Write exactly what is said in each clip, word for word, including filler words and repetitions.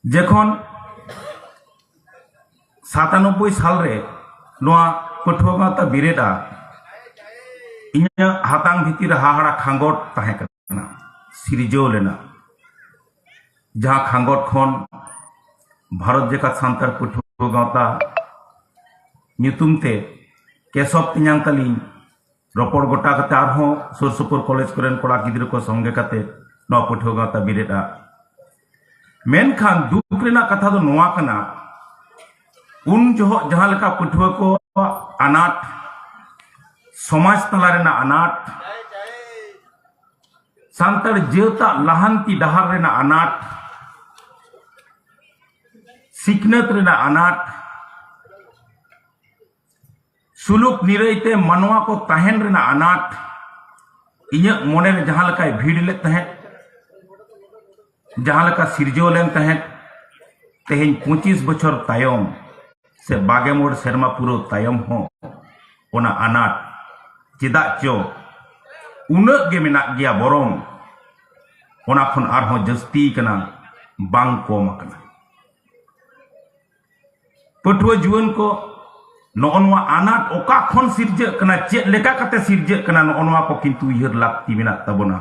ᱡᱚᱠᱷᱚᱱ ᱥᱟᱛᱟᱱᱚᱵᱵᱳᱭ ᱥᱟᱞᱨᱮ ᱱᱚᱣᱟ ᱯᱟᱹᱴᱷᱩᱣᱟᱹ ᱜᱟᱶᱛᱟ ᱵᱮᱨᱮᱫᱼᱟ, ᱤᱧᱟᱹᱜ ᱦᱟᱛᱟᱝ ᱵᱷᱤᱛᱤᱨ ᱨᱮ ᱦᱟᱦᱟᱲᱟ ᱠᱷᱟᱸᱜᱚᱴ ᱛᱟᱦᱮᱸ ᱠᱟᱱᱟ, ᱥᱤᱨᱡᱟᱹᱣ ᱞᱮᱱᱟ, ᱡᱟᱦᱟᱸ ᱠᱷᱟᱸᱜᱚᱴ ᱠᱷᱚᱱ ᱵᱷᱟᱨᱚᱛ ᱡᱟᱠᱟᱛ ᱥᱟᱱᱛᱟᱲ ᱯᱟᱹᱴᱷᱩᱣᱟᱹ ᱜᱟᱶᱛᱟ ᱧᱩᱛᱩᱢ ᱛᱮ ᱠᱮᱥᱚᱵ ᱛᱮᱧᱟᱝ ᱛᱟᱹᱞᱤᱧ ᱨᱚᱯᱚᱲ ᱜᱚᱴᱟ ᱠᱟᱛᱮ ᱟᱨᱦᱚᱸ ᱥᱩᱨ ᱥᱩᱯᱩᱨ ᱠᱚᱞᱮᱡᱽ ᱠᱚᱨᱮᱱ ᱠᱚᱲᱟ ᱜᱤᱫᱽᱨᱟᱹ ᱠᱚ ᱥᱚᱸᱜᱮ ᱠᱟᱛᱮ ᱱᱚᱣᱟ ᱯᱟᱹᱴᱷᱩᱣᱟᱹ ᱜᱟᱶᱛᱟ ᱵᱮᱨᱮᱫᱼᱟ᱾ ᱢᱮᱱᱠᱷᱟᱱ ᱫᱩᱠ ᱨᱮᱱᱟᱜ ᱠᱟᱛᱷᱟ ᱫᱚ ᱱᱚᱣᱟ ᱠᱟᱱᱟ, ᱩᱱ ᱡᱚᱦᱚᱜ ᱡᱟᱦᱟᱸ ᱞᱮᱠᱟ ᱯᱟᱹᱴᱷᱩᱣᱟᱹ ᱠᱚᱣᱟᱜ ᱟᱱᱟᱴ, ᱥᱚᱢᱟᱡᱽ ᱛᱟᱞᱟ ᱨᱮᱱᱟᱜ ᱟᱱᱟᱴ, ᱥᱟᱱᱛᱟᱲ ᱡᱟᱹᱛᱟᱜ ᱞᱟᱦᱟᱱᱛᱤ ᱰᱟᱦᱟᱨ ᱨᱮᱱᱟᱜ ᱟᱱᱟᱴ, ᱥᱤᱠᱷᱱᱟᱹᱛ ᱨᱮᱱᱟᱜ ᱟᱱᱟᱴ, ᱥᱩᱞᱩᱠ ᱱᱤᱨᱟᱹᱭ ᱛᱮ ᱢᱟᱱᱣᱟ ᱠᱚ ᱛᱟᱦᱮᱱ ᱨᱮᱱᱟᱜ ᱟᱱᱟᱴ ᱤᱧᱟᱹᱜ ᱢᱚᱱᱮ ᱨᱮ ᱡᱟᱦᱟᱸ ᱞᱮᱠᱟᱭ ᱵᱷᱤᱲ ᱞᱮᱫ ᱛᱟᱦᱮᱸᱫ, ᱡᱟᱦᱟᱸ ᱞᱮᱠᱟ ᱥᱤᱨᱡᱟᱹᱣ ᱞᱮᱱ ᱛᱟᱦᱮᱸᱫ, ᱛᱮᱦᱮᱧ ᱯᱚᱸᱪᱤᱥ ᱵᱚᱪᱷᱚᱨ ᱛᱟᱭᱚᱢ ᱥᱮ ᱵᱟᱜᱮ ᱢᱚᱬ ᱥᱮᱨᱢᱟ ᱯᱩᱨᱟᱹᱣ ᱛᱟᱭᱚᱢ ᱦᱚᱸ ᱚᱱᱟ ᱟᱱᱟᱴ ᱪᱮᱫᱟᱜ ᱪᱚ ᱩᱱᱟᱹᱜ ᱜᱮ ᱢᱮᱱᱟᱜ ᱜᱮᱭᱟ, ᱵᱚᱨᱚᱝ ᱚᱱᱟ ᱠᱷᱚᱱ ᱟᱨᱦᱚᱸ ᱡᱟᱹᱥᱛᱤ ᱠᱟᱱᱟ, ᱵᱟᱝ ᱠᱚᱢ ᱟᱠᱟᱱᱟ᱾ ᱯᱟᱹᱴᱷᱩᱣᱟᱹ ᱡᱩᱣᱟᱹᱱ ᱠᱚ, ᱱᱚᱜᱼᱚ ᱱᱚᱣᱟ ᱟᱱᱟᱴ ᱚᱠᱟ ᱠᱷᱚᱱ ᱥᱤᱨᱡᱟᱹᱜ ᱠᱟᱱᱟ, ᱪᱮᱫ ᱞᱮᱠᱟ ᱠᱟᱛᱮ ᱥᱤᱨᱡᱟᱹᱜ ᱠᱟᱱᱟ, ᱱᱚᱜᱼᱚ ᱱᱚᱣᱟ ᱠᱚ ᱠᱤᱱᱛᱩ ᱩᱭᱦᱟᱹᱨ ᱞᱟᱹᱠᱛᱤ ᱢᱮᱱᱟᱜ ᱛᱟᱵᱚᱱᱟ᱾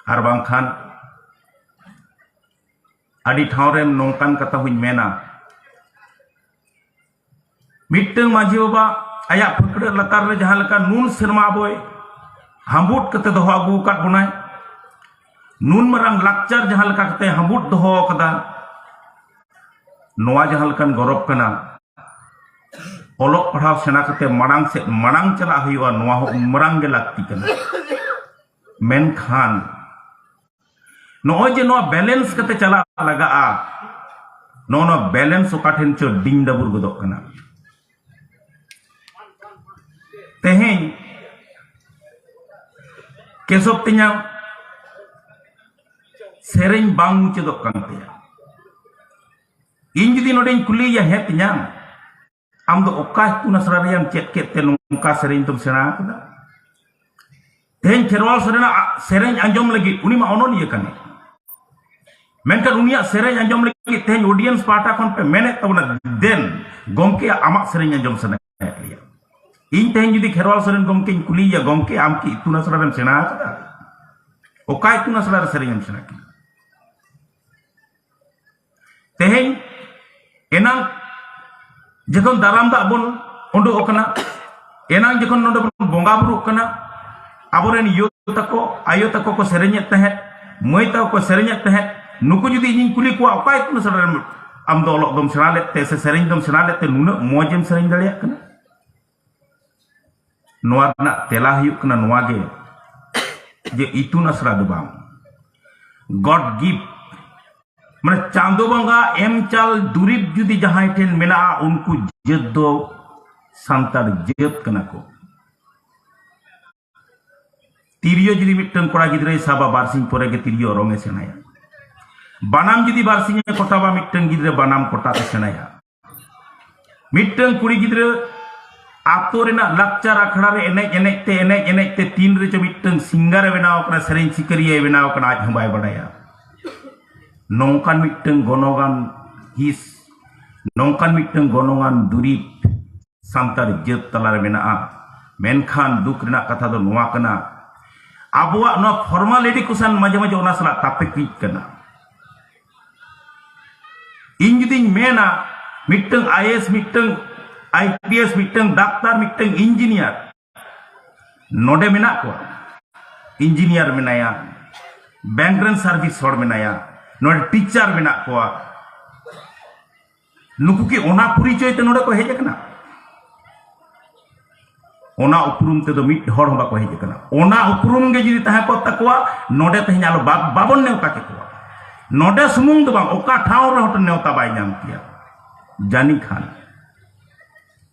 ᱟᱨ ᱵᱟᱝᱠᱷᱟᱱ ᱟᱹᱰᱤ ᱴᱷᱟᱶ ᱨᱮ ᱱᱚᱝᱠᱟᱱ ᱠᱟᱛᱷᱟ ᱦᱚᱸᱧ ᱢᱮᱱᱟ, ᱢᱤᱫᱴᱟᱝ ᱢᱟᱹᱡᱷᱤ ᱵᱟᱵᱟ ᱟᱭᱟᱜ ᱯᱷᱟᱹᱠᱲᱟᱹᱜ ᱞᱟᱛᱟᱨ ᱨᱮ ᱡᱟᱦᱟᱸ ᱞᱮᱠᱟ ᱱᱩᱱ ᱥᱮᱨᱢᱟ ᱵᱚᱭ ᱦᱟᱸᱵᱩᱫ ᱠᱟᱛᱮ ᱫᱚᱦᱚ ᱟᱹᱜᱩ ᱟᱠᱟᱫ ᱵᱚᱱᱟᱭ, ᱱᱩᱱ ᱢᱟᱨᱟᱝ ᱞᱟᱠᱪᱟᱨ ᱡᱟᱦᱟᱸ ᱞᱮᱠᱟ ᱠᱟᱛᱮ ᱦᱟᱸᱵᱩᱫ ᱫᱚᱦᱚ ᱟᱠᱟᱫᱟ, ᱱᱚᱣᱟ ᱡᱟᱦᱟᱸ ᱞᱮᱠᱟᱱ ᱜᱚᱨᱚᱵᱽ ᱠᱟᱱᱟ᱾ ᱚᱞᱚᱜ ᱯᱟᱲᱦᱟᱣ ᱥᱮᱬᱟ ᱠᱟᱛᱮ ᱢᱟᱲᱟᱝ ᱥᱮᱫ ᱢᱟᱲᱟᱝ ᱪᱟᱞᱟᱜ ᱦᱩᱭᱩᱜᱼᱟ, ᱱᱚᱣᱟ ᱦᱚᱸ ᱩᱱ ᱢᱟᱨᱟᱝ ᱜᱮ ᱞᱟᱹᱠᱛᱤ ᱠᱟᱱᱟ᱾ ᱢᱮᱱᱠᱷᱟᱱ ᱱᱚᱜᱼᱚᱭ ᱡᱮ ᱱᱚᱣᱟ ᱵᱮᱞᱮᱱᱥ ᱠᱟᱛᱮ ᱪᱟᱞᱟᱜ ᱞᱟᱜᱟᱜᱼᱟ, ᱱᱚᱜᱼᱚ ᱱᱚᱣᱟ ᱵᱮᱞᱮᱱᱥ ᱚᱠᱟ ᱴᱷᱮᱱ ᱪᱚ ᱰᱤᱝ ᱰᱟᱵᱩᱨ ᱜᱚᱫᱚᱜ ᱠᱟᱱᱟ᱾ ᱛᱮᱦᱮᱧ ᱠᱮᱥᱚᱵ ᱛᱮᱧᱟᱝ ᱥᱮᱨᱮᱧ ᱵᱟᱝ ᱢᱩᱪᱟᱹᱫᱚᱜ ᱠᱟᱱ ᱛᱟᱭᱟ᱾ ᱤᱧ ᱡᱩᱫᱤ ᱱᱚᱰᱮᱧ ᱠᱩᱞᱤᱭᱮᱭᱟ, "ᱦᱮᱸ ᱛᱮᱧᱟᱝ, ᱟᱢ ᱫᱚ ᱚᱠᱟ ᱤᱛᱩᱱ ᱟᱥᱲᱟ ᱨᱮᱭᱟᱢ ᱪᱮᱫ ᱠᱮᱫ ᱛᱮ ᱱᱚᱝᱠᱟ ᱥᱮᱨᱮᱧ ᱫᱚᱢ ᱥᱮᱬᱟ ᱟᱠᱟᱫᱟ?" ᱛᱮᱦᱮᱧ ᱠᱷᱮᱨᱣᱟᱞ ᱥᱚᱨᱮᱱᱟᱜ ᱥᱮᱨᱮᱧ ᱟᱸᱡᱚᱢ ᱞᱟᱹᱜᱤᱫ, ᱩᱱᱤ ᱢᱟ ᱚᱱᱚᱞᱤᱭᱟᱹ ᱠᱟᱱᱟᱭ, ᱢᱮᱱᱠᱷᱟᱱ ᱩᱱᱤᱭᱟᱜ ᱥᱮᱨᱮᱧ ᱟᱸᱡᱚᱢ ᱞᱟᱹᱜᱤᱫ ᱛᱮᱦᱮᱧ ᱚᱰᱤᱭᱮᱱᱥ ᱯᱟᱦᱴᱟ ᱠᱷᱚᱱ ᱯᱮ ᱢᱮᱱᱮᱫ ᱛᱟᱵᱚᱱᱟ, ᱫᱮᱱ ᱜᱚᱢᱠᱮ ᱟᱢᱟᱜ ᱥᱮᱨᱮᱧ ᱟᱸᱡᱚᱢ ᱥᱟᱱᱟᱭᱮᱫ ᱞᱮᱭᱟ᱾ ᱤᱧ ᱛᱮᱦᱮᱧ ᱡᱩᱫᱤ ᱠᱷᱮᱨᱣᱟᱞ ᱥᱚᱨᱮᱱ ᱜᱚᱢᱠᱮᱧ ᱠᱩᱞᱤᱭᱮᱭᱟ, "ᱜᱚᱢᱠᱮ, ᱟᱢ ᱠᱤ ᱤᱛᱩᱱ ᱟᱥᱲᱟ ᱨᱮᱢ ᱥᱮᱬᱟ ᱟᱠᱟᱫᱟ? ᱚᱠᱟ ᱤᱛᱩᱱ ᱟᱥᱲᱟ ᱨᱮ ᱥᱮᱨᱮᱧ ᱮᱢ ᱥᱮᱬᱟ ᱠᱮᱫᱟ?" ᱛᱮᱦᱮᱧ ᱮᱱᱟᱝ ᱡᱚᱠᱷᱚᱱ ᱫᱟᱨᱟᱢ ᱫᱟᱜ ᱵᱚᱱ ᱩᱰᱩᱠ ᱟᱠᱟᱱᱟ, ᱮᱱᱟᱝ ᱡᱚᱠᱷᱚᱱ ᱱᱚᱰᱮ ᱵᱚᱱ ᱵᱚᱸᱜᱟ ᱵᱩᱨᱩᱜ ᱠᱟᱱᱟ, ᱟᱵᱚᱨᱮᱱ ᱭᱳ ᱛᱟᱠᱚ, ᱟᱭᱳ ᱛᱟᱠᱚ ᱠᱚ ᱥᱮᱨᱮᱧᱮᱫ ᱛᱟᱦᱮᱸᱫ, ᱢᱟᱹᱭ ᱛᱟᱠᱚ ᱠᱚ ᱥᱮᱨᱮᱧᱮᱫ ᱛᱟᱦᱮᱸᱫ, ᱱᱩᱠᱩ ᱡᱩᱫᱤ ᱤᱧᱤᱧ ᱠᱩᱞᱤ ᱠᱚᱣᱟ, "ᱚᱠᱟ ᱤᱛᱩᱱ ᱟᱥᱲᱟ ᱨᱮ ᱟᱢ ᱫᱚ ᱚᱞᱚᱜ ᱫᱚᱢ ᱥᱮᱬᱟ ᱞᱮᱫ ᱛᱮ ᱥᱮ ᱥᱮᱨᱮᱧ ᱫᱚᱢ ᱥᱮᱬᱟ ᱞᱮᱫ ᱛᱮ ᱱᱩᱱᱟᱹᱜ ᱢᱚᱡᱽ ᱮᱢ ᱥᱮᱨᱮᱧ ᱫᱟᱲᱮᱭᱟᱜ ᱠᱟᱱᱟ?" ᱱᱚᱣᱟ ᱨᱮᱱᱟᱜ ᱛᱮᱞᱟ ᱦᱩᱭᱩᱜ ᱠᱟᱱᱟ ᱱᱚᱣᱟ ᱜᱮ, ᱡᱮ ᱤᱛᱩᱱ ᱟᱥᱲᱟ ᱫᱚ ᱵᱟᱝ, God gift, ᱢᱟᱱᱮ ᱪᱟᱸᱫᱚ ᱵᱚᱸᱜᱟ ᱮᱢ ᱪᱟᱞ ᱫᱩᱨᱤᱵᱽ ᱡᱩᱫᱤ ᱡᱟᱦᱟᱸᱭ ᱴᱷᱮᱱ ᱢᱮᱱᱟᱜᱼᱟ, ᱩᱱᱠᱩ ᱡᱟᱹᱛ ᱫᱚ ᱥᱟᱱᱛᱟᱲ ᱡᱟᱹᱛ ᱠᱟᱱᱟ ᱠᱚ᱾ ᱛᱤᱨᱭᱳ ᱡᱩᱫᱤ ᱢᱤᱫᱴᱟᱝ ᱠᱚᱲᱟ ᱜᱤᱫᱽᱨᱟᱹᱭ ᱥᱟᱵᱟ, ᱵᱟᱨᱥᱤᱧ ᱯᱚᱨᱮ ᱜᱮ ᱛᱤᱨᱭᱳ ᱚᱨᱚᱝ ᱮ ᱥᱮᱬᱟᱭᱟ᱾ ᱵᱟᱱᱟᱢ ᱡᱩᱫᱤ ᱵᱟᱨᱥᱤᱧ ᱮ ᱠᱚᱴᱟᱵᱟ, ᱢᱤᱫᱴᱟᱝ ᱜᱤᱫᱽᱨᱟᱹ ᱵᱟᱱᱟᱢ ᱠᱚᱴᱟ ᱮ ᱥᱮᱬᱟᱭᱟ᱾ ᱢᱤᱫᱴᱟᱝ ᱠᱩᱲᱤ ᱜᱤᱫᱽᱨᱟᱹ ᱟᱛᱳ ᱨᱮᱱᱟᱜ ᱞᱟᱠᱪᱟᱨ ᱟᱠᱷᱲᱟ ᱨᱮ ᱮᱱᱮᱡ ᱮᱱᱮᱡ ᱛᱮ, ᱮᱱᱮᱡ ᱮᱱᱮᱡ ᱛᱮ ᱛᱤᱱ ᱨᱮᱪᱚ ᱢᱤᱫᱴᱟᱝ ᱥᱤᱝᱜᱟᱨ ᱮ ᱵᱮᱱᱟᱣ ᱠᱟᱱᱟ, ᱥᱮᱨᱮᱧ ᱥᱤᱠᱟᱹᱨᱤᱭᱟᱹᱭ ᱵᱮᱱᱟᱣ ᱠᱟᱱᱟ, ᱟᱡ ᱦᱚᱸ ᱵᱟᱭ ᱵᱟᱰᱟᱭᱟ᱾ ᱱᱚᱝᱠᱟᱱ ᱢᱤᱫᱴᱟᱝ ᱜᱚᱱᱚᱝᱟᱱ ᱦᱤᱸᱥ, ᱱᱚᱝᱠᱟᱱ ᱢᱤᱫᱴᱟᱝ ᱜᱚᱱᱚᱝᱟᱱ ᱫᱩᱨᱤᱵᱽ ᱥᱟᱱᱛᱟᱲ ᱡᱟᱹᱛ ᱛᱟᱞᱟᱨᱮ ᱢᱮᱱᱟᱜᱼᱟ᱾ ᱢᱮᱱᱠᱷᱟᱱ ᱫᱩᱠ ᱨᱮᱱᱟᱜ ᱠᱟᱛᱷᱟ ᱫᱚ ᱱᱚᱣᱟ ᱠᱟᱱᱟ, ᱟᱵᱚᱣᱟᱜ ᱱᱚᱣᱟ formal education ᱢᱟᱡᱷᱮ ᱢᱟᱡᱷᱮ ᱚᱱᱟ ᱥᱟᱞᱟᱜ ᱛᱟᱯᱮᱠᱤᱡ ᱠᱟᱱᱟ᱾ ᱤᱧ ᱡᱩᱫᱤᱧ ᱢᱮᱱᱟ, ᱢᱤᱫᱴᱟᱝ IAS, ᱢᱤᱫᱴᱟᱝ IPS, ᱢᱤᱫᱴᱟᱝ ᱰᱟᱠᱛᱟᱨ, ᱢᱤᱫᱴᱟᱝ ᱤᱧᱡᱤᱱᱤᱭᱟᱨ ᱱᱚᱰᱮ ᱢᱮᱱᱟᱜ ᱠᱚᱣᱟ, ᱤᱧᱡᱤᱱᱤᱭᱟᱨ ᱢᱮᱱᱟᱭᱟ, ᱵᱮᱝᱠ ᱨᱮᱱ ᱥᱟᱨᱵᱷᱤᱥ ᱦᱚᱲ ᱢᱮᱱᱟᱭᱟ, ᱱᱚᱰᱮ ᱴᱤᱪᱟᱨ ᱢᱮᱱᱟᱜ ᱠᱚᱣᱟ, ᱱᱩᱠᱩ ᱠᱤ ᱚᱱᱟ ᱯᱚᱨᱤᱪᱚᱭ ᱛᱮ ᱱᱚᱰᱮ ᱠᱚ ᱦᱮᱡ ᱟᱠᱟᱱᱟ? ᱚᱱᱟ ᱩᱯᱨᱩᱢ ᱛᱮᱫᱚ ᱢᱤᱫ ᱦᱚᱲ ᱦᱚᱸ ᱵᱟᱠᱚ ᱦᱮᱡ ᱟᱠᱟᱱᱟ᱾ ᱚᱱᱟ ᱩᱯᱨᱩᱢ ᱜᱮ ᱡᱩᱫᱤ ᱛᱟᱦᱮᱸ ᱠᱚᱜ ᱛᱟᱠᱚᱣᱟ, ᱱᱚᱰᱮ ᱛᱮᱦᱮᱧ ᱟᱞᱚ ᱵᱟ-, ᱵᱟᱵᱚᱱ ᱱᱮᱣᱛᱟ ᱠᱮᱠᱚᱣᱟ᱾ ᱱᱚᱰᱮ ᱥᱩᱢᱩᱝ ᱫᱚ ᱵᱟᱝ, ᱚᱠᱟ ᱴᱷᱟᱶ ᱨᱮᱦᱚᱸ ᱱᱮᱣᱛᱟ ᱵᱟᱭ ᱧᱟᱢ ᱠᱮᱭᱟ᱾ ᱡᱟᱹᱱᱤ ᱠᱷᱟᱱ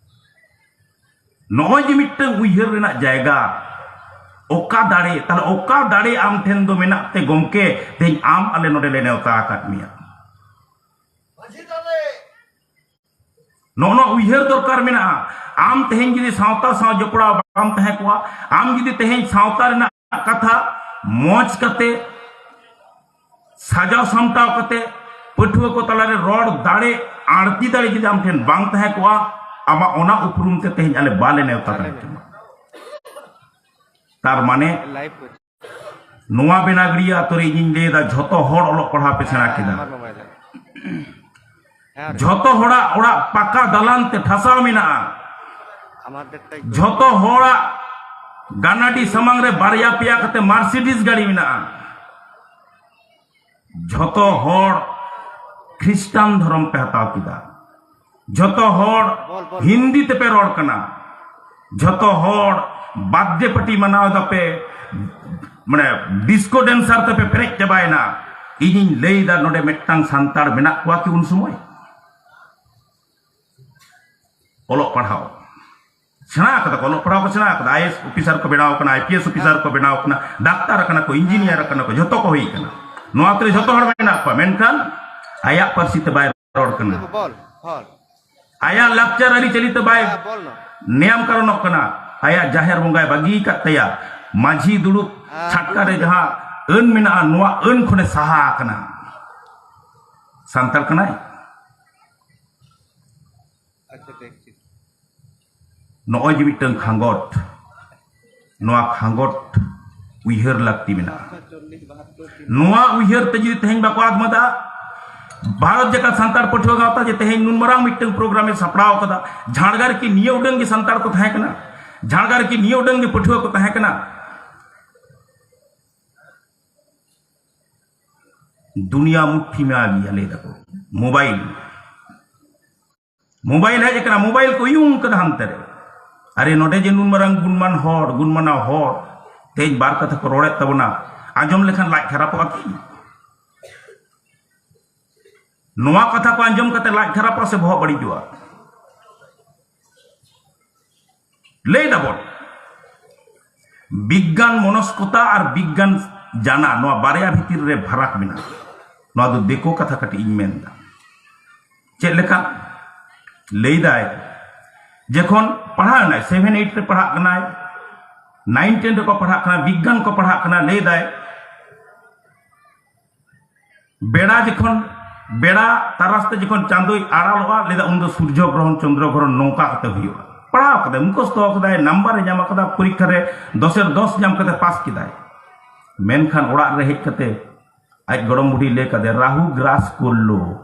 ᱱᱚᱜᱼᱚᱭ ᱡᱮ ᱢᱤᱫᱴᱟᱝ ᱩᱭᱦᱟᱹᱨ ᱨᱮᱱᱟᱜ ᱡᱟᱭᱜᱟ, ᱚᱠᱟ ᱫᱟᱲᱮ, ᱛᱟᱦᱞᱮ ᱚᱠᱟ ᱫᱟᱲᱮ ᱟᱢ ᱴᱷᱮᱱ ᱫᱚ ᱢᱮᱱᱟᱜ ᱛᱮ ᱜᱚᱢᱠᱮ, ᱛᱮᱦᱮᱧ ᱟᱢ ᱟᱞᱮ ᱱᱚᱰᱮ ᱞᱮ ᱱᱮᱣᱛᱟ ᱟᱠᱟᱫ ᱢᱮᱭᱟ? ᱱᱚᱜᱼᱚ ᱱᱚᱣᱟ ᱩᱭᱦᱟᱹᱨ ᱫᱚᱨᱠᱟᱨ ᱢᱮᱱᱟᱜᱼᱟ᱾ ᱟᱢ ᱛᱮᱦᱮᱧ ᱡᱩᱫᱤ ᱥᱟᱶᱛᱟ ᱥᱟᱶ ᱡᱚᱯᱲᱟᱣ ᱵᱟᱢ ᱛᱟᱦᱮᱸ ᱠᱚᱜᱼᱟ, ᱟᱢ ᱡᱩᱫᱤ ᱛᱮᱦᱮᱧ ᱥᱟᱶᱛᱟ ᱨᱮᱱᱟᱜ ᱠᱟᱛᱷᱟ ᱢᱚᱡᱽ ᱠᱟᱛᱮ ᱥᱟᱡᱟᱣ ᱥᱟᱢᱴᱟᱣ ᱠᱟᱛᱮ ᱯᱟᱹᱴᱷᱩᱣᱟᱹ ᱠᱚ ᱛᱟᱞᱟᱨᱮ ᱨᱚᱲ ᱫᱟᱲᱮ, ᱟᱹᱲᱛᱤ ᱫᱟᱲᱮ ᱡᱩᱫᱤ ᱟᱢ ᱴᱷᱮᱱ ᱵᱟᱝ ᱛᱟᱦᱮᱸ ᱠᱚᱜᱼᱟ, ᱟᱢᱟᱜ ᱚᱱᱟ ᱩᱯᱨᱩᱢ ᱛᱮ ᱛᱮᱦᱮᱧ ᱟᱞᱮ ᱵᱟᱞᱮ ᱱᱮᱣᱛᱟ ᱫᱟᱲᱮ ᱠᱮᱢᱟ᱾ ᱛᱟᱨ ᱢᱟᱱᱮ ᱱᱚᱣᱟ ᱵᱮᱱᱟᱜᱽᱲᱤᱭᱟᱹ ᱟᱛᱳ ᱨᱮ ᱤᱧᱤᱧ ᱞᱟᱹᱭ ᱮᱫᱟ, ᱡᱷᱚᱛᱚ ᱦᱚᱲ ᱚᱞᱚᱜ ᱯᱟᱲᱦᱟᱣ ᱯᱮ ᱥᱮᱬᱟ ᱠᱮᱫᱟ᱾ ᱡᱷᱚᱛᱚ ᱦᱚᱲᱟᱜ ᱚᱲᱟᱜ ᱯᱟᱠᱟ ᱫᱟᱞᱟᱱ ᱛᱮ ᱴᱷᱟᱥᱟᱣ ᱢᱮᱱᱟᱜᱼᱟ᱾ ᱡᱷᱚᱛᱚ ᱦᱚᱲᱟᱜ ᱜᱟᱱᱟᱰᱤ ᱥᱟᱢᱟᱝ ᱨᱮ ᱵᱟᱨᱭᱟ ᱯᱮᱭᱟ ᱠᱟᱛᱮ ᱢᱟᱨᱥᱤᱰᱤᱥ ᱜᱟᱹᱰᱤ ᱢᱮᱱᱟᱜᱼᱟ᱾ ᱡᱷᱚᱛᱚ ᱦᱚᱲ ᱠᱷᱨᱤᱥᱴᱟᱱ ᱫᱷᱚᱨᱚᱢ ᱯᱮ ᱦᱟᱛᱟᱣ ᱠᱮᱫᱟ᱾ ᱡᱷᱚᱛᱚ ᱦᱚᱲ ᱦᱤᱱᱫᱤ ᱛᱮᱯᱮ ᱨᱚᱲ ᱠᱟᱱᱟ᱾ ᱡᱷᱚᱛᱚ ᱦᱚᱲ ᱵᱟᱨᱛᱷᱰᱮ ᱯᱟᱨᱴᱤ ᱢᱟᱱᱟᱣ ᱫᱟᱯᱮ, ᱢᱟᱱᱮ ᱰᱤᱥᱠᱳ ᱰᱮᱱᱥᱟᱨ ᱛᱮᱯᱮ ᱯᱮᱨᱮᱡ ᱪᱟᱵᱟᱭᱮᱱᱟ᱾ ᱤᱧᱤᱧ ᱞᱟᱹᱭ ᱮᱫᱟ, ᱱᱚᱰᱮ ᱢᱤᱫᱴᱟᱝ ᱥᱟᱱᱛᱟᱲ ᱢᱮᱱᱟᱜ ᱠᱚᱣᱟ ᱠᱤ ᱩᱱ ᱥᱚᱢᱚᱭ? ᱚᱞᱚᱜ ᱯᱟᱲᱦᱟᱣ ᱥᱮᱬᱟ ᱠᱟᱫᱟ ᱠᱚ, ᱚᱞᱚᱜ ᱯᱟᱲᱦᱟᱣ ᱠᱚ ᱥᱮᱬᱟ ᱠᱟᱫᱟ, ᱟᱭ ᱮ ᱮᱥ ᱚᱯᱷᱤᱥᱟᱨ ᱠᱚ ᱵᱮᱱᱟᱣ ᱠᱟᱱᱟ, ᱟᱭ ᱯᱤ ᱮᱥ ᱚᱯᱷᱤᱥᱟᱨ ᱠᱚ ᱵᱮᱱᱟᱣ ᱠᱟᱱᱟ, ᱰᱟᱠᱛᱟᱨ ᱠᱟᱱᱟ ᱠᱚ, ᱤᱧᱡᱤᱱᱤᱭᱟᱨ ᱠᱟᱱᱟ ᱠᱚ, ᱡᱷᱚᱛᱚ ᱠᱚ ᱦᱩᱭ ᱠᱟᱱᱟ᱾ ᱱᱚᱣᱟ ᱟᱛᱳ ᱨᱮ ᱡᱷᱚᱛᱚ ᱦᱚᱲ ᱢᱮᱱᱟᱜ ᱠᱚᱣᱟ, ᱢᱮᱱᱠᱷᱟᱱ ᱟᱭᱟᱜ ᱯᱟᱹᱨᱥᱤ ᱛᱮ ᱵᱟᱭ ᱨᱚᱲ ᱠᱟᱱᱟ᱾ ᱵᱚᱞ, ᱵᱚᱞ᱾ ᱟᱭᱟᱜ ᱞᱟᱠᱪᱟᱨ ᱟᱹᱨᱤᱪᱟᱹᱞᱤ ᱛᱮ ᱵᱟᱭ ᱦᱮᱸ, ᱵᱚᱞ ᱱᱚ᱾ ᱱᱮᱭᱟᱢ ᱠᱟᱨᱚᱱᱚᱜ ᱠᱟᱱᱟ᱾ ᱟᱭᱟᱜ ᱡᱟᱦᱮᱨ ᱵᱚᱸᱜᱟᱭ ᱵᱟᱹᱜᱤ ᱟᱠᱟᱫ ᱛᱟᱭᱟ᱾ ᱢᱟᱹᱡᱷᱤ ᱫᱩᱲᱩᱵ ᱦᱮᱸ᱾ ᱪᱷᱟᱴᱠᱟ ᱨᱮ ᱡᱟᱦᱟᱸ ᱟᱹᱱ ᱢᱮᱱᱟᱜᱼᱟ, ᱱᱚᱣᱟ ᱟᱹᱱ ᱠᱷᱚᱱᱮ ᱥᱟᱦᱟ ᱟᱠᱟᱱᱟ᱾ ᱥᱟᱱᱛᱟᱲ ᱠᱟᱱᱟᱭ? ᱟᱪᱪᱷᱟ, ᱴᱷᱤᱠ, ᱴᱷᱤᱠ᱾ ᱱᱚᱜᱼᱚᱭ ᱡᱮ ᱢᱤᱫᱴᱟᱝ ᱠᱷᱟᱸᱜᱚᱴ, ᱱᱚᱣᱟ ᱠᱷᱟᱸᱜᱚᱴ ᱩᱭᱦᱟᱹᱨ ᱞᱟᱹᱠᱛᱤ ᱢᱮᱱᱟᱜᱼᱟ᱾ ᱱᱚᱣᱟ ᱩᱭᱦᱟᱹᱨ ᱛᱮ ᱡᱩᱫᱤ ᱛᱮᱦᱮᱧ ᱵᱟᱠᱚ ᱟᱫ ᱢᱟᱫᱟ, ᱵᱷᱟᱨᱚᱛ ᱡᱟᱠᱟᱛ ᱥᱟᱱᱛᱟᱲ ᱯᱟᱹᱴᱷᱩᱣᱟᱹ ᱜᱟᱶᱛᱟ ᱡᱮ ᱛᱮᱦᱮᱧ ᱱᱩᱱ ᱢᱟᱨᱟᱝ ᱢᱤᱫᱴᱟᱝ ᱯᱨᱳᱜᱨᱟᱢ ᱮ ᱥᱟᱯᱲᱟᱣ ᱠᱟᱫᱟ, ᱡᱷᱟᱲᱜᱟᱨ ᱠᱤ ᱱᱤᱭᱟᱹ ᱩᱰᱟᱹᱝ ᱜᱮ ᱥᱟᱱᱛᱟᱲ ᱠᱚ ᱛᱟᱦᱮᱸ ᱠᱟᱱᱟ? ᱡᱷᱟᱲᱜᱟᱨ ᱠᱤ ᱱᱤᱭᱟᱹ ᱩᱰᱟᱹᱝ ᱜᱮ ᱯᱟᱹᱴᱷᱩᱣᱟᱹ ᱠᱚ ᱛᱟᱦᱮᱸ ᱠᱟᱱᱟ? ᱫᱩᱱᱤᱭᱟ ᱢᱩᱴᱷᱤ ᱢᱮ ᱟ ᱜᱤᱭᱟ ᱞᱟᱹᱭ ᱫᱟᱠᱚ, ᱢᱳᱵᱟᱭᱤᱞ, ᱢᱳᱵᱟᱭᱤᱞ ᱦᱮᱡ ᱟᱠᱟᱱᱟ, ᱢᱳᱵᱟᱭᱤᱞ ᱠᱚ ᱩᱭᱩᱝ ᱠᱟᱫᱟ ᱦᱟᱱᱛᱮ ᱨᱮ᱾ ᱟᱨᱮ, ᱱᱚᱰᱮ ᱡᱮ ᱱᱩᱱ ᱢᱟᱨᱟᱝ ᱜᱩᱱᱢᱟᱱ ᱦᱚᱲ, ᱜᱩᱱᱢᱟᱱᱟᱣ ᱦᱚᱲ ᱛᱮᱦᱮᱧ ᱵᱟᱨ ᱠᱟᱛᱷᱟ ᱠᱚ ᱨᱚᱲᱮᱫ ᱛᱟᱵᱚᱱᱟ, ᱟᱸᱡᱚᱢ ᱞᱮᱠᱷᱟᱱ ᱞᱟᱡ ᱠᱷᱟᱨᱟᱯᱚᱜᱼᱟ ᱠᱤ? ᱱᱚᱣᱟ ᱠᱟᱛᱷᱟ ᱠᱚ ᱟᱸᱡᱚᱢ ᱠᱟᱛᱮ ᱞᱟᱡ ᱠᱷᱟᱨᱟᱯᱚᱜᱼᱟ ᱥᱮ ᱵᱚᱦᱚᱜ ᱵᱟᱹᱲᱤᱡᱚᱜᱼᱟ? ᱞᱟᱹᱭ ᱫᱟᱵᱚᱱ, ᱵᱤᱜᱽᱜᱟᱱ ᱢᱚᱱᱚᱥᱠᱚᱛᱟ ᱟᱨ ᱵᱤᱜᱽᱜᱟᱱ ᱡᱟᱱᱟ, ᱱᱚᱣᱟ ᱵᱟᱨᱭᱟ ᱵᱷᱤᱛᱤᱨ ᱨᱮ ᱯᱷᱟᱨᱟᱠ ᱢᱮᱱᱟᱜᱼᱟ᱾ ᱱᱚᱣᱟ ᱫᱚ ᱫᱤᱠᱩ ᱠᱟᱛᱷᱟ ᱠᱟᱹᱴᱤᱡ ᱤᱧ ᱢᱮᱱ ᱮᱫᱟ᱾ ᱪᱮᱫ ᱞᱮᱠᱟ? ᱞᱟᱹᱭ ᱫᱟᱭ, ᱡᱚᱠᱷᱚᱱ ᱯᱟᱲᱦᱟᱣ ᱮᱱᱟᱭ, ᱥᱮᱵᱷᱮᱱ ᱮᱭᱤᱴ ᱨᱮ ᱯᱟᱲᱦᱟᱜ ᱠᱟᱱᱟᱭ, ᱱᱟᱭᱤᱱ ᱴᱮᱱ ᱨᱮᱠᱚ ᱯᱟᱲᱦᱟᱜ ᱠᱟᱱᱟ, ᱵᱤᱜᱽᱜᱟᱱ ᱠᱚ ᱯᱟᱲᱦᱟᱜ ᱠᱟᱱᱟ, ᱞᱟᱹᱭ ᱫᱟᱭ, ᱵᱮᱲᱟ ᱡᱚᱠᱷᱚᱱ, ᱵᱮᱲᱟ ᱛᱟᱨᱟᱥ ᱛᱮ ᱡᱚᱠᱷᱚᱱ ᱪᱟᱸᱫᱚᱭ ᱟᱲᱟᱞᱚᱜᱼᱟ, ᱞᱟᱹᱭᱫᱟ ᱩᱱᱫᱚ ᱥᱩᱨᱡᱚ ᱜᱨᱚᱦᱚᱱ, ᱪᱚᱱᱫᱨᱚ ᱜᱨᱚᱦᱚᱱ ᱱᱚᱝᱠᱟ ᱠᱟᱛᱮ ᱦᱩᱭᱩᱜᱼᱟ᱾ ᱯᱟᱲᱦᱟᱣ ᱠᱟᱫᱟᱭ, ᱢᱩᱠᱷᱚᱥᱛᱚ ᱠᱟᱫᱟᱭ, ᱱᱟᱢᱵᱟᱨ ᱮ ᱧᱟᱢ ᱠᱟᱫᱟ, ᱯᱚᱨᱤᱠᱠᱷᱟ ᱨᱮ ᱫᱚᱥᱮᱨ ᱫᱚᱥ ᱧᱟᱢ ᱠᱟᱛᱮ ᱯᱟᱥ ᱠᱮᱫᱟᱭ᱾ ᱢᱮᱱᱠᱷᱟᱱ ᱚᱲᱟᱜ ᱨᱮ ᱦᱮᱡ ᱠᱟᱛᱮ ᱟᱡ ᱜᱚᱲᱚᱢ ᱵᱩᱰᱷᱤ ᱞᱟᱹᱭ ᱠᱟᱫᱮ, ᱨᱟᱦᱩ ᱜᱨᱟᱥ ᱠᱚᱨᱞᱚ᱾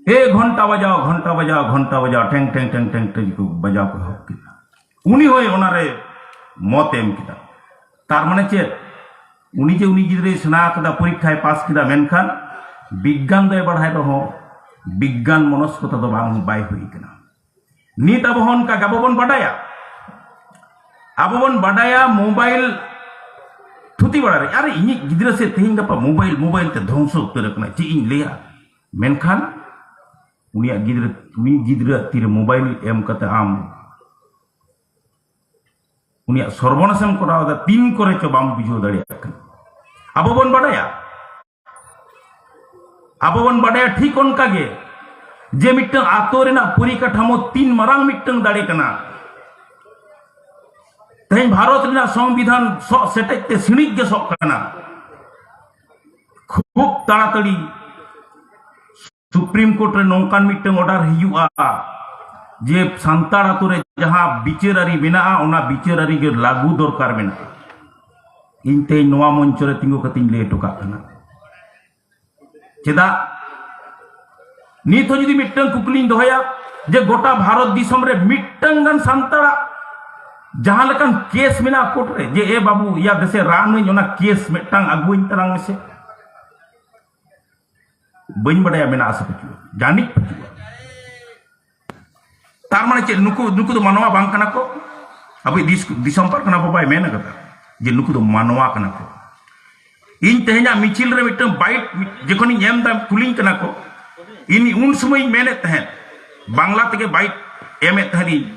ᱮ ᱜᱷᱚᱱᱴᱟ ᱵᱟᱡᱟᱣ, ᱜᱷᱚᱱᱴᱟ ᱵᱟᱡᱟᱣ, ᱜᱷᱚᱱᱴᱟ ᱵᱟᱡᱟᱣ, ᱴᱷᱮᱝ ᱴᱷᱮᱝ ᱴᱷᱮᱝ ᱴᱷᱮᱝ ᱴᱷᱮᱝ ᱠᱚ ᱵᱟᱡᱟᱣ ᱠᱚ ᱮᱦᱚᱵ ᱠᱮᱫᱟ᱾ ᱩᱱᱤ ᱦᱚᱸᱭ ᱚᱱᱟᱨᱮ ᱢᱚᱛ ᱮᱢ ᱠᱮᱫᱟ᱾ ᱛᱟᱨ ᱢᱟᱱᱮ ᱪᱮᱫ? ᱩᱱᱤ ᱡᱮ ᱩᱱᱤ ᱜᱤᱫᱽᱨᱟᱹᱭ ᱥᱮᱬᱟ ᱠᱟᱫᱟ, ᱯᱚᱨᱤᱠᱠᱷᱟᱭ ᱯᱟᱥ ᱠᱮᱫᱟ, ᱢᱮᱱᱠᱷᱟᱱ ᱵᱤᱜᱽᱜᱟᱱ ᱫᱚᱭ ᱵᱟᱲᱟᱭ ᱨᱮᱦᱚᱸ ᱵᱤᱜᱽᱜᱟᱱ ᱢᱚᱱᱚᱥᱠᱚᱛᱟ ᱫᱚ ᱵᱟᱝ, ᱵᱟᱭ ᱦᱩᱭ ᱠᱟᱱᱟ᱾ ᱱᱤᱛ ᱟᱵᱚ ᱦᱚᱸ ᱚᱱᱠᱟ ᱜᱮ ᱟᱵᱚ ᱵᱚᱱ ᱵᱟᱰᱟᱭᱟ, ᱟᱵᱚ ᱵᱚᱱ ᱵᱟᱰᱟᱭᱟ ᱢᱳᱵᱟᱭᱤᱞ ᱛᱷᱩᱛᱤ ᱵᱟᱲᱟ ᱨᱮ, ᱟᱨᱮ ᱤᱧᱤᱡ ᱜᱤᱫᱽᱨᱟᱹ ᱥᱮ ᱛᱮᱦᱮᱧ ᱜᱟᱯᱟ ᱢᱳᱵᱟᱭᱤᱞ, ᱢᱳᱵᱟᱭᱤᱞ ᱛᱮ ᱫᱷᱚᱝᱥᱚ ᱩᱛᱟᱹᱨ ᱟᱠᱟᱱᱟ, ᱪᱮᱫ ᱤᱧ ᱞᱟᱹᱭᱟ? ᱢᱮᱱᱠᱷᱟᱱ ᱩᱱᱤᱭᱟᱜ ᱜᱤᱫᱽᱨᱟᱹ, ᱩᱱᱤ ᱜᱤᱫᱽᱨᱟᱹ ᱛᱤᱨᱮ ᱢᱳᱵᱟᱭᱤᱞ ᱮᱢ ᱠᱟᱛᱮ ᱟᱢ ᱩᱱᱤᱭᱟᱜ ᱥᱚᱨᱵᱚᱱᱟᱥᱮᱢ ᱠᱚᱨᱟᱣ ᱮᱫᱟ, ᱛᱤᱱ ᱠᱚᱨᱮ ᱪᱚ ᱵᱟᱢ ᱵᱩᱡᱷᱟᱹᱣ ᱫᱟᱲᱮᱭᱟᱜ ᱠᱟᱱᱟ᱾ ᱟᱵᱚ ᱵᱚᱱ ᱵᱟᱰᱟᱭᱟ, ᱟᱵᱚ ᱵᱚᱱ ᱵᱟᱰᱟᱭᱟ ᱴᱷᱤᱠ ᱚᱱᱠᱟ ᱜᱮ, ᱡᱮ ᱢᱤᱫᱴᱟᱝ ᱟᱛᱳ ᱨᱮᱱᱟᱜ ᱯᱚᱨᱤᱠᱟᱴᱷᱟᱢᱳ ᱛᱤᱱ ᱢᱟᱨᱟᱝ ᱢᱤᱫᱴᱟᱝ ᱫᱟᱲᱮ ᱠᱟᱱᱟ᱾ ᱛᱮᱦᱮᱧ ᱵᱷᱟᱨᱚᱛ ᱨᱮᱱᱟᱜ ᱥᱚᱝᱵᱤᱫᱷᱟᱱ ᱥᱚᱜ ᱥᱮᱴᱮᱡ ᱛᱮ ᱥᱤᱬᱤᱡ ᱜᱮ ᱥᱚᱜ ᱠᱟᱱᱟ᱾ ᱠᱷᱩᱵ ᱛᱟᱲᱟᱛᱟᱲᱤ ᱥᱩᱯᱨᱤᱢ ᱠᱳᱨᱴ ᱨᱮ ᱱᱚᱝᱠᱟᱱ ᱢᱤᱫᱴᱟᱝ ᱚᱨᱰᱟᱨ ᱦᱤᱡᱩᱜᱼᱟ ᱡᱮ ᱥᱟᱱᱛᱟᱲ ᱟᱛᱳ ᱨᱮ ᱡᱟᱦᱟᱸ ᱵᱤᱪᱟᱹᱨ ᱟᱹᱨᱤ ᱢᱮᱱᱟᱜᱼᱟ, ᱚᱱᱟ ᱵᱤᱪᱟᱹᱨ ᱟᱹᱨᱤ ᱜᱮ ᱞᱟᱹᱜᱩ ᱫᱚᱨᱠᱟᱨ ᱢᱮᱱᱟᱜᱼᱟ᱾ ᱤᱧ ᱛᱮᱦᱮᱧ ᱱᱚᱣᱟ ᱢᱚᱧᱪᱚ ᱨᱮ ᱛᱤᱸᱜᱩ ᱠᱟᱛᱮᱧ ᱞᱟᱹᱭ ᱦᱚᱴᱚ ᱠᱟᱜ ᱠᱟᱱᱟ᱾ ᱪᱮᱫᱟᱜ? ᱱᱤᱛ ᱦᱚᱸ ᱡᱩᱫᱤ ᱢᱤᱫᱴᱟᱝ ᱠᱩᱠᱞᱤᱧ ᱫᱚᱦᱚᱭᱟ ᱡᱮ ᱜᱚᱴᱟ ᱵᱷᱟᱨᱚᱛ ᱫᱤᱥᱚᱢ ᱨᱮ ᱢᱤᱫᱴᱟᱝ ᱜᱟᱱ ᱥᱟᱱᱛᱟᱲᱟᱜ ᱡᱟᱦᱟᱸ ᱞᱮᱠᱟᱱ ᱠᱮᱥ ᱢᱮᱱᱟᱜᱼᱟ ᱠᱳᱨᱴ ᱨᱮ, ᱡᱮ ᱮ ᱵᱟᱹᱵᱩ, ᱭᱟ ᱫᱮᱥᱮ ᱨᱟᱱ ᱟᱹᱧ, ᱚᱱᱟ ᱠᱮᱥ ᱢᱤᱫᱴᱟᱝ ᱟᱹᱜᱩᱣᱟᱹᱧ ᱛᱟᱞᱟᱝ ᱢᱮᱥᱮ᱾ ᱵᱟᱹᱧ ᱵᱟᱰᱟᱭᱟ ᱢᱮᱱᱟᱜᱼᱟ ᱥᱮ ᱵᱟᱹᱪᱩᱜᱼᱟ, ᱡᱟᱹᱱᱤᱡ ᱵᱟᱹᱪᱩᱜᱼᱟ᱾ ᱛᱟᱨ ᱢᱟᱱᱮ ᱪᱮᱫ? ᱱᱩᱠᱩ, ᱱᱩᱠᱩ ᱫᱚ ᱢᱟᱱᱣᱟ ᱵᱟᱝ ᱠᱟᱱᱟ ᱠᱚ? ᱟᱵᱚᱭᱤᱡ ᱫᱤᱥ-, ᱫᱤᱥᱚᱢ ᱯᱟᱨᱜᱟᱱᱟ ᱵᱟᱵᱟᱭ ᱢᱮᱱ ᱟᱠᱟᱫᱟ ᱡᱮ ᱱᱩᱠᱩ ᱫᱚ ᱢᱟᱱᱣᱟ ᱠᱟᱱᱟ ᱠᱚ᱾ ᱤᱧ ᱛᱮᱦᱮᱧᱟᱜ ᱢᱤᱪᱷᱤᱞ ᱨᱮ ᱢᱤᱫᱴᱟᱝ ᱵᱟᱭᱤᱴ ᱡᱚᱠᱷᱚᱱᱤᱧ ᱮᱢ ᱫᱟ, ᱠᱩᱞᱤᱧ ᱠᱟᱱᱟ ᱠᱚ, ᱤᱧ ᱩᱱ ᱥᱚᱢᱚᱭᱤᱧ ᱢᱮᱱᱮᱫ ᱛᱟᱦᱮᱸᱫ, ᱵᱟᱝᱞᱟ ᱛᱮᱜᱮ ᱵᱟᱭᱤᱴ ᱮᱢᱮᱫ ᱛᱟᱦᱮᱸᱫᱤᱧ,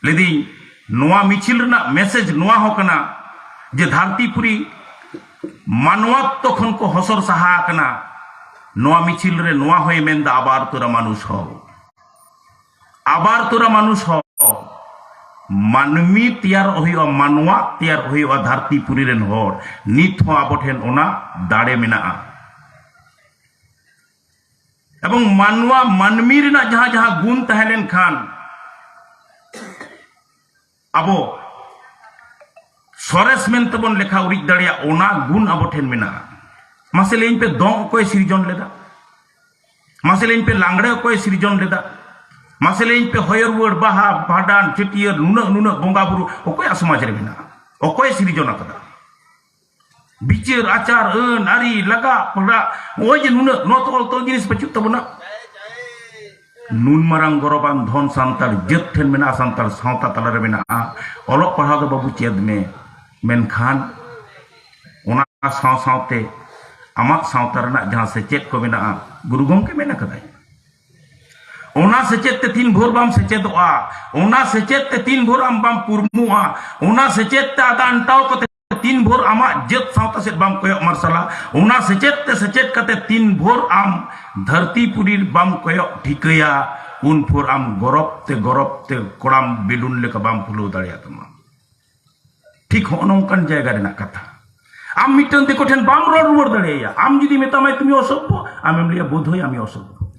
ᱞᱟᱹᱭᱫᱤᱧ, ᱱᱚᱣᱟ ᱢᱤᱪᱷᱤᱞ ᱨᱮᱱᱟᱜ ᱢᱮᱥᱮᱡᱽ ᱱᱚᱣᱟ ᱦᱚᱸ ᱠᱟᱱᱟ ᱡᱮ ᱫᱷᱟᱹᱨᱛᱤᱯᱩᱨᱤ ᱢᱟᱱᱣᱟᱛᱛᱚ ᱠᱷᱚᱱ ᱠᱚ ᱦᱚᱥᱚᱨ ᱥᱟᱦᱟ ᱟᱠᱟᱱᱟ᱾ ᱱᱚᱣᱟ ᱢᱤᱪᱷᱤᱞ ᱨᱮ ᱱᱚᱣᱟ ᱦᱚᱸᱭ ᱢᱮᱱᱫᱟ, ᱟᱵᱟᱨ ᱛᱳᱨᱟ ᱢᱟᱱᱩᱥ ᱦᱚ, ᱟᱵᱟᱨ ᱛᱳᱨᱟ ᱢᱟᱱᱩᱥ ᱦᱚ᱾ ᱢᱟᱹᱱᱢᱤ ᱛᱮᱭᱟᱨᱚᱜ ᱦᱩᱭᱩᱜᱼᱟ, ᱢᱟᱱᱣᱟ ᱛᱮᱭᱟᱨᱚᱜ ᱦᱩᱭᱩᱜᱼᱟ᱾ ᱫᱷᱟᱹᱨᱛᱤ ᱯᱩᱨᱤ ᱨᱮᱱ ᱦᱚᱲ, ᱱᱤᱛ ᱦᱚᱸ ᱟᱵᱚ ᱴᱷᱮᱱ ᱚᱱᱟ ᱫᱟᱲᱮ ᱢᱮᱱᱟᱜᱼᱟ᱾ ᱮᱵᱚᱝ ᱢᱟᱱᱣᱟ, ᱢᱟᱹᱱᱢᱤ ᱨᱮᱱᱟᱜ ᱡᱟᱦᱟᱸ ᱡᱟᱦᱟᱸ ᱜᱩᱱ ᱛᱟᱦᱮᱸ ᱞᱮᱱᱠᱷᱟᱱ ᱟᱵᱚ ᱥᱚᱨᱮᱥ ᱢᱮᱱᱛᱮ ᱵᱚᱱ ᱞᱮᱠᱷᱟ ᱩᱨᱤᱡ ᱫᱟᱲᱮᱭᱟᱜ, ᱚᱱᱟ ᱜᱩᱱ ᱟᱵᱚ ᱴᱷᱮᱱ ᱢᱮᱱᱟᱜᱼᱟ᱾ ᱢᱟᱥᱮ ᱞᱟᱹᱭᱟᱹᱧ ᱯᱮ, ᱫᱚᱝ ᱚᱠᱚᱭ ᱥᱤᱨᱡᱚᱱ ᱞᱮᱫᱟ? ᱢᱟᱥᱮ ᱞᱟᱹᱭᱟᱹᱧ ᱯᱮ, ᱞᱟᱜᱽᱲᱮ ᱚᱠᱚᱭ ᱥᱤᱨᱡᱚᱱ ᱞᱮᱫᱟ? ᱢᱟᱥᱮ ᱞᱟᱹᱭᱟᱹᱧ ᱯᱮ, ᱦᱚᱭᱚ ᱨᱩᱣᱟᱹᱲ, ᱵᱟᱦᱟ, ᱵᱷᱟᱸᱰᱟᱱ, ᱪᱷᱟᱹᱴᱭᱟᱹᱨ, ᱱᱩᱱᱟᱹᱜ ᱱᱩᱱᱟᱹᱜ ᱵᱚᱸᱜᱟ ᱵᱩᱨᱩ ᱚᱠᱚᱭᱟᱜ ᱥᱚᱢᱟᱡᱽ ᱨᱮ ᱢᱮᱱᱟᱜᱼᱟ? ᱚᱠᱚᱭ ᱥᱤᱨᱡᱚᱱ ᱟᱠᱟᱫᱟ? ᱵᱤᱪᱟᱹᱨ ᱟᱪᱟᱨ, ᱟᱹᱱ ᱟᱹᱨᱤ, ᱞᱟᱜᱟ ᱯᱟᱲᱟᱜ, ᱱᱚᱜᱼᱚᱭ ᱡᱮ ᱱᱩᱱᱟᱹᱜ ᱱᱚᱛᱚᱞ ᱛᱚᱞ ᱡᱤᱱᱤᱥ ᱵᱟᱹᱪᱩᱜ ᱛᱟᱵᱚᱱᱟ᱾ ᱱᱩᱱ ᱢᱟᱨᱟᱝ ᱜᱚᱨᱚᱵᱟᱱ ᱫᱷᱚᱱ ᱥᱟᱱᱛᱟᱲ ᱡᱟᱹᱛ ᱴᱷᱮᱱ ᱢᱮᱱᱟᱜᱼᱟ, ᱥᱟᱱᱛᱟᱲ ᱥᱟᱶᱛᱟ ᱛᱟᱞᱟᱨᱮ ᱢᱮᱱᱟᱜᱼᱟ᱾ ᱚᱞᱚᱜ ᱯᱟᱲᱦᱟᱣ ᱫᱚ ᱵᱟᱹᱵᱩ ᱪᱮᱫ ᱢᱮ, ᱢᱮᱱᱠᱷᱟᱱ ᱚᱱᱟ ᱥᱟᱶ ᱥᱟᱶᱛᱮ ᱟᱢᱟᱜ ᱥᱟᱶᱛᱟ ᱨᱮᱱᱟᱜ ᱡᱟᱦᱟᱸ ᱥᱮᱪᱮᱫ ᱠᱚ ᱢᱮᱱᱟᱜᱼᱟ, ᱜᱩᱨᱩ ᱜᱚᱢᱠᱮ ᱢᱮᱱ ᱟᱠᱟᱫᱟᱭ, ᱚᱱᱟ ᱥᱮᱪᱮᱫ ᱛᱮ ᱛᱤᱱ ᱵᱷᱳᱨ ᱵᱟᱢ ᱥᱮᱪᱮᱫᱚᱜᱼᱟ, ᱚᱱᱟ ᱥᱮᱪᱮᱫ ᱛᱮ ᱛᱤᱱ ᱵᱷᱳᱨ ᱟᱢ ᱵᱟᱢ ᱯᱩᱨᱢᱩᱜᱼᱟ, ᱚᱱᱟ ᱥᱮᱪᱮᱫ ᱛᱮ ᱟᱫᱟ ᱟᱱᱴᱟᱣ ᱠᱟᱛᱮ ᱛᱤᱱ ᱵᱷᱳᱨ ᱟᱢᱟᱜ ᱡᱟᱹᱛ ᱥᱟᱶᱛᱟ ᱥᱮᱫ ᱵᱟᱢ ᱠᱚᱭᱚᱜ ᱢᱟᱨᱥᱟᱞᱟ, ᱚᱱᱟ ᱥᱮᱪᱮᱫ ᱛᱮ ᱥᱮᱪᱮᱫ ᱠᱟᱛᱮ ᱛᱤᱱ ᱵᱷᱳᱨ ᱟᱢ ᱫᱷᱟᱹᱨᱛᱤ ᱯᱩᱨᱤ ᱵᱟᱢ ᱠᱚᱭᱚᱜ ᱴᱷᱤᱠᱟᱹᱭᱟ, ᱩᱱ ᱵᱷᱳᱨ ᱟᱢ ᱜᱚᱨᱚᱵ ᱛᱮ ᱜᱚᱨᱚᱵ ᱛᱮ ᱠᱚᱲᱟᱢ ᱵᱮᱞᱩᱱ ᱞᱮᱠᱟ ᱵᱟᱢ ᱯᱷᱩᱞᱟᱹᱣ ᱫᱟᱲᱮᱭᱟᱜ ᱛᱟᱢᱟ᱾ ᱴᱷᱤᱠ ᱦᱚᱸᱜᱼᱚ ᱱᱚᱝᱠᱟᱱ ᱡᱟᱭᱜᱟ ᱨᱮᱱᱟᱜ ᱠᱟᱛᱷᱟ᱾ ᱟᱢ ᱢᱤᱫᱴᱟᱝ ᱫᱤᱠᱩ ᱴᱷᱮᱱ ᱵᱟᱢ ᱨᱚᱲ ᱨᱩᱣᱟᱹᱲ ᱫᱟᱲᱮᱭᱟᱭᱟ᱾ ᱟᱢ ᱡᱩᱫᱤ ᱢᱮᱛᱟᱢᱟᱭ, "ᱛᱩᱢᱤ ᱚᱥᱚᱵᱷᱭᱚ", ᱟᱢᱮᱢ ᱞᱟᱹᱭᱟ, "ᱵᱳᱫᱷᱚᱭ ᱟᱢᱤ ᱚᱥᱚᱵᱷᱭᱚ,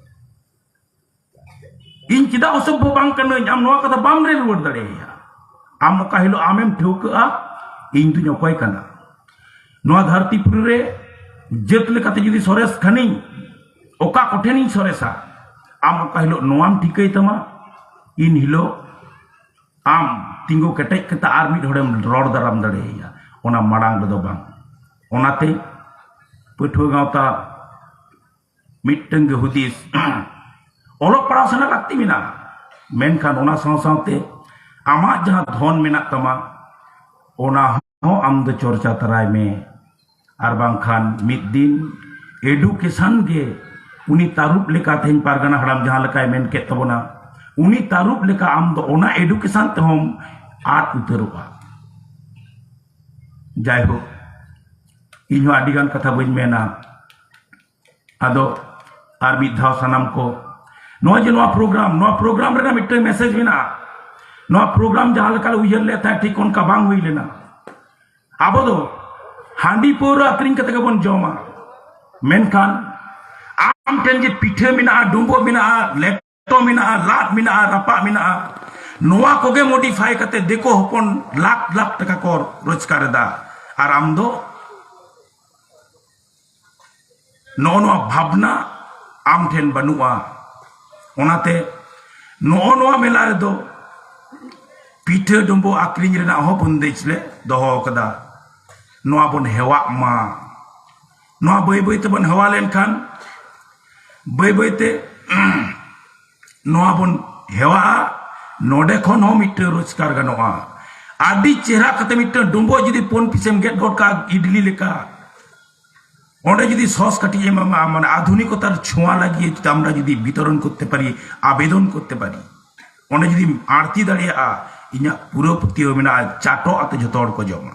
ᱤᱧ ᱪᱮᱫᱟᱜ ᱚᱥᱚᱵᱷᱭᱚ ᱵᱟᱝ ᱠᱟᱹᱱᱟᱹᱧ?" ᱟᱢ ᱱᱚᱣᱟ ᱠᱟᱛᱷᱟ ᱵᱟᱢ ᱨᱮ ᱨᱩᱣᱟᱹᱲ ᱫᱟᱲᱮᱭᱟᱭᱟ᱾ ᱟᱢ ᱚᱠᱟ ᱦᱤᱞᱳᱜ ᱟᱢᱮᱢ ᱴᱷᱟᱹᱣᱠᱟᱹᱜᱼᱟ, "ᱤᱧ ᱫᱩᱧ ᱚᱠᱚᱭ ᱠᱟᱱᱟ ᱱᱚᱣᱟ ᱫᱷᱟᱹᱨᱛᱤ ᱯᱩᱨᱤ ᱨᱮ? ᱡᱟᱹᱛ ᱞᱮᱠᱟᱛᱮ ᱡᱩᱫᱤ ᱥᱚᱨᱮᱥ ᱠᱷᱟᱱᱤᱧ, ᱚᱠᱟ ᱠᱚᱴᱷᱮᱱᱤᱧ ᱥᱚᱨᱮᱥᱟ?" ᱟᱢ ᱚᱠᱟ ᱦᱤᱞᱳᱜ ᱱᱚᱣᱟᱢ ᱴᱷᱤᱠᱟᱹᱭ ᱛᱟᱢᱟ, ᱤᱱ ᱦᱤᱞᱳᱜ ᱟᱢ ᱛᱤᱸᱜᱩ ᱠᱮᱴᱮᱡ ᱠᱟᱛᱮ ᱟᱨ ᱢᱤᱫ ᱦᱚᱲᱮᱢ ᱨᱚᱲ ᱫᱟᱨᱟᱢ ᱫᱟᱲᱮᱭᱟᱭᱟ, ᱚᱱᱟ ᱢᱟᱲᱟᱝ ᱨᱮᱫᱚ ᱵᱟᱝ᱾ ᱚᱱᱟᱛᱮ ᱯᱟᱹᱴᱷᱩᱣᱟᱹ ᱜᱟᱶᱛᱟ ᱢᱤᱫᱴᱟᱝ ᱜᱮ ᱦᱩᱫᱤᱥ, ᱚᱞᱚᱜ ᱯᱟᱲᱦᱟᱣ ᱥᱮᱬᱟ ᱞᱟᱹᱠᱛᱤ ᱢᱮᱱᱟᱜᱼᱟ, ᱢᱮᱱᱠᱷᱟᱱ ᱚᱱᱟ ᱥᱟᱶ ᱥᱟᱶᱛᱮ ᱟᱢᱟᱜ ᱡᱟᱦᱟᱸ ᱫᱷᱚᱱ ᱢᱮᱱᱟᱜ ᱛᱟᱢᱟ, ᱚᱱᱟ ᱦᱚᱸ ᱟᱢ ᱫᱚ ᱪᱚᱨᱪᱟ ᱛᱟᱨᱟᱭ ᱢᱮ᱾ ᱟᱨ ᱵᱟᱝᱠᱷᱟᱱ ᱢᱤᱫ ᱫᱤᱱ ᱮᱰᱩᱠᱮᱥᱚᱱ ᱜᱮ ᱩᱱᱤ ᱛᱟᱹᱨᱩᱵ ᱞᱮᱠᱟ, ᱛᱮᱦᱮᱧ ᱯᱟᱨᱜᱟᱱᱟ ᱦᱟᱲᱟᱢ ᱡᱟᱦᱟᱸ ᱞᱮᱠᱟᱭ ᱢᱮᱱ ᱠᱮᱫ ᱛᱟᱵᱚᱱᱟ, ᱩᱱᱤ ᱛᱟᱹᱨᱩᱵ ᱞᱮᱠᱟ ᱟᱢ ᱫᱚ ᱚᱱᱟ ᱮᱰᱩᱠᱮᱥᱚᱱ ᱛᱮᱦᱚᱸᱢ ᱟᱫ ᱩᱛᱟᱹᱨᱚᱜᱼᱟ᱾ ᱡᱟᱭᱦᱳᱠ, ᱤᱧ ᱦᱚᱸ ᱟᱹᱰᱤ ᱜᱟᱱ ᱠᱟᱛᱷᱟ ᱵᱟᱹᱧ ᱢᱮᱱᱟ᱾ ᱟᱫᱚ ᱟᱨ ᱢᱤᱫ ᱫᱷᱟᱣ ᱥᱟᱱᱟᱢ ᱠᱚ, ᱱᱚᱜᱼᱚᱭ ᱡᱮ ᱱᱚᱣᱟ ᱯᱨᱳᱜᱨᱟᱢ, ᱱᱚᱣᱟ ᱯᱨᱳᱜᱨᱟᱢ ᱨᱮᱱᱟᱜ ᱢᱤᱫᱴᱟᱝ ᱢᱮᱥᱮᱡᱽ ᱢᱮᱱᱟᱜᱼᱟ᱾ ᱱᱚᱣᱟ ᱯᱨᱳᱜᱨᱟᱢ ᱡᱟᱦᱟᱸ ᱞᱮᱠᱟ ᱞᱮ ᱩᱭᱦᱟᱹᱨ ᱞᱮᱫ ᱛᱟᱦᱮᱸᱫ, ᱴᱷᱤᱠ ᱚᱱᱠᱟ ᱵᱟᱝ ᱦᱩᱭ ᱞᱮᱱᱟ᱾ ᱟᱵᱚ ᱫᱚ ᱦᱟᱺᱰᱤ ᱯᱟᱹᱣᱨᱟᱹ ᱟᱹᱠᱷᱨᱤᱧ ᱠᱟᱛᱮ ᱜᱮᱵᱚᱱ ᱡᱚᱢᱟ, ᱢᱮᱱᱠᱷᱟᱱ ᱟᱢ ᱴᱷᱮᱱ ᱡᱮ ᱯᱤᱴᱷᱟᱹ ᱢᱮᱱᱟᱜᱼᱟ, ᱰᱩᱸᱵᱩᱜ ᱢᱮᱱᱟᱜᱼᱟ, ᱞᱮᱴᱚ ᱢᱮᱱᱟᱜᱼᱟ, ᱞᱟᱫ ᱢᱮᱱᱟᱜᱼᱟ, ᱨᱟᱯᱟᱜ ᱢᱮᱱᱟᱜᱼᱟ, ᱱᱚᱣᱟ ᱠᱚᱜᱮ ᱢᱚᱰᱤᱯᱷᱟᱭ ᱠᱟᱛᱮ ᱫᱤᱠᱩ ᱦᱚᱯᱚᱱ ᱞᱟᱠᱷ ᱞᱟᱠᱷ ᱴᱟᱠᱟ ᱠᱚ ᱨᱳᱡᱽᱜᱟᱨ ᱮᱫᱟ, ᱟᱨ ᱟᱢ ᱫᱚ ᱱᱚᱜᱼᱚ ᱱᱚᱣᱟ ᱵᱷᱟᱵᱽᱱᱟ ᱟᱢ ᱴᱷᱮᱱ ᱵᱟᱹᱱᱩᱜᱼᱟ᱾ ᱚᱱᱟᱛᱮ ᱱᱚᱜᱼᱚ ᱱᱚᱣᱟ ᱢᱮᱞᱟ ᱨᱮᱫᱚ ᱯᱤᱴᱷᱟᱹ ᱰᱩᱸᱵᱩᱜ ᱟᱹᱠᱷᱨᱤᱧ ᱨᱮᱱᱟᱜ ᱦᱚᱸ ᱵᱚᱱᱫᱮᱡ ᱞᱮ ᱫᱚᱦᱚ ᱟᱠᱟᱫᱟ᱾ ᱱᱚᱣᱟ ᱵᱚᱱ ᱦᱮᱣᱟᱜ ᱢᱟ᱾ ᱱᱚᱣᱟ ᱵᱟᱹᱭ ᱵᱟᱹᱭ ᱛᱮᱵᱚᱱ ᱦᱮᱣᱟ ᱞᱮᱱᱠᱷᱟᱱ ᱵᱟᱹᱭ ᱵᱟᱹᱭ ᱛᱮ ᱱᱚᱣᱟ ᱵᱚᱱ ᱦᱮᱣᱟᱜᱼᱟ᱾ ᱱᱚᱰᱮ ᱠᱷᱚᱱ ᱦᱚᱸ ᱢᱤᱫᱴᱟᱝ ᱨᱳᱡᱽᱜᱟᱨ ᱜᱟᱱᱚᱜᱼᱟ᱾ ᱟᱹᱰᱤ ᱪᱮᱦᱨᱟ ᱠᱟᱛᱮ ᱢᱤᱫᱴᱟᱝ ᱰᱩᱸᱵᱩᱜ ᱡᱩᱫᱤ ᱯᱩᱱ ᱯᱤᱥᱮᱢ ᱜᱮᱫ ᱜᱚᱫ ᱠᱟᱜᱼᱟ ᱤᱰᱞᱤ ᱞᱮᱠᱟ, ᱚᱸᱰᱮ ᱡᱩᱫᱤ ᱥᱚᱥ ᱠᱟᱹᱴᱤᱡ ᱮᱢ ᱮᱢᱟᱜᱼᱟ, ᱢᱟᱱᱮ ᱟᱫᱷᱩᱱᱤᱠᱚᱛᱟᱨ ᱪᱷᱳᱸᱣᱟ ᱞᱟᱹᱜᱤᱫ ᱡᱩᱫᱤ ᱟᱢᱨᱟ ᱡᱩᱫᱤ ᱵᱤᱛᱚᱨᱚᱱ ᱠᱚᱨᱛᱮ ᱯᱟᱨᱤ, ᱟᱵᱮᱫᱚᱱ ᱠᱚᱨᱛᱮ ᱯᱟᱨᱤ, ᱚᱸᱰᱮ ᱡᱩᱫᱤᱢ ᱟᱬᱛᱤ ᱫᱟᱲᱮᱭᱟᱜᱼᱟ, ᱤᱧᱟᱹᱜ ᱯᱩᱨᱟᱹ ᱯᱟᱹᱛᱭᱟᱹᱣ ᱢᱮᱱᱟᱜᱼᱟ, ᱪᱟᱴᱚᱜ ᱟᱛᱮ ᱡᱷᱚᱛᱚ ᱦᱚᱲ ᱠᱚ ᱡᱚᱢᱟ᱾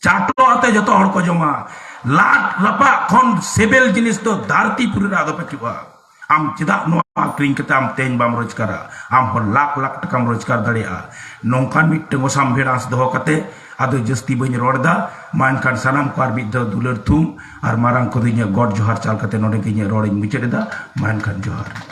ᱪᱟᱴᱚᱜ ᱟᱛᱮ ᱡᱷᱚᱛᱚ ᱦᱚᱲ ᱠᱚ ᱡᱚᱢᱟ᱾ ᱞᱟᱫ ᱨᱟᱯᱟᱜ ᱠᱷᱚᱱ ᱥᱤᱵᱤᱞ ᱡᱤᱱᱤᱥ ᱫᱚ ᱫᱷᱟᱹᱨᱛᱤ ᱯᱩᱨᱤ ᱨᱮ ᱟᱫᱚ ᱯᱟᱹᱪᱩᱜᱼᱟ᱾ ᱟᱢ ᱪᱮᱫᱟᱜ ᱱᱚᱣᱟ ᱟᱹᱠᱷᱨᱤᱧ ᱠᱟᱛᱮ ᱟᱢ ᱛᱮᱦᱮᱧ ᱵᱟᱢ ᱨᱳᱡᱽᱜᱟᱨᱟ? ᱟᱢ ᱦᱚᱸ ᱞᱟᱠᱷ ᱞᱟᱠᱷ ᱴᱟᱠᱟᱢ ᱨᱳᱡᱽᱜᱟᱨ ᱫᱟᱲᱮᱭᱟᱜᱼᱟ᱾ ᱱᱚᱝᱠᱟᱱ ᱢᱤᱫᱴᱟᱝ ᱚᱥᱟᱢᱵᱷᱮᱲ ᱟᱸᱥ ᱫᱚᱦᱚ ᱠᱟᱛᱮ ᱟᱫᱚ ᱡᱟᱹᱥᱛᱤ ᱵᱟᱹᱧ ᱨᱚᱲ ᱮᱫᱟ᱾ ᱢᱟ ᱮᱱᱠᱷᱟᱱ ᱥᱟᱱᱟᱢ ᱠᱚ ᱟᱨ ᱢᱤᱫ ᱫᱷᱟᱣ ᱫᱩᱞᱟᱹᱲ ᱛᱷᱩᱢ ᱟᱨ ᱢᱟᱨᱟᱝ ᱠᱚᱫᱚ ᱤᱧᱟᱹᱜ ᱜᱚᱰ ᱡᱚᱦᱟᱨ ᱪᱟᱞ ᱠᱟᱛᱮ ᱱᱚᱰᱮ ᱜᱮ ᱤᱧᱟᱹᱜ ᱨᱚᱲ ᱤᱧ ᱢᱩᱪᱟᱹᱫ ᱮᱫᱟ᱾ ᱢᱟ ᱮᱱᱠᱷᱟᱱ ᱡᱚᱦᱟᱨ᱾